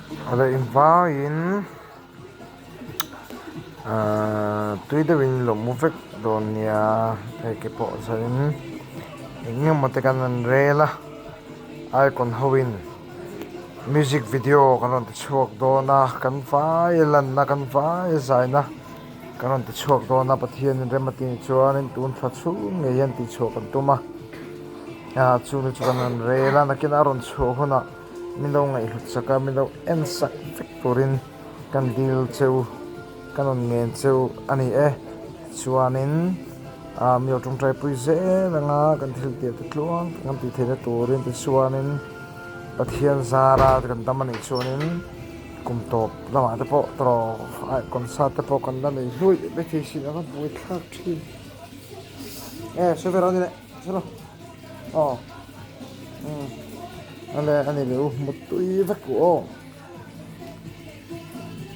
Awle invaiin ahh tui deuhin lo mu vek dawn nia hei ke pawh chuanin eng emaw te kan rawn rel a icon ho in music video kan rawn ti chhuak dawn a kan vai a lanna kan vai a zaina kan rawn ti chhuak dawn a Pathian in rem a tih chuanin tun thla chhung ngei hian tihchhuah kan tum a ah chumi chu kan rawn rel a nakinah a rawn chhuah hunah. Min lo ngaihhlut sak a, min lo en sak vek turin kan dil cheu, kan rawn ngen cheu a ni e. Tichuanin ah mi lo tawngtai pui zel anga kan thil tih te tluang tak kan tih theihna turin tichuanin Pathian zara kan dam a nih chuanin kum tawp lamah te pawh tawh concert te pawh kan la nei hluai maithei sin a va buaithlak thin e sawi ve rawh a ni leh sawi rawh. Aw umm ale ani leh u mutui vek u aw.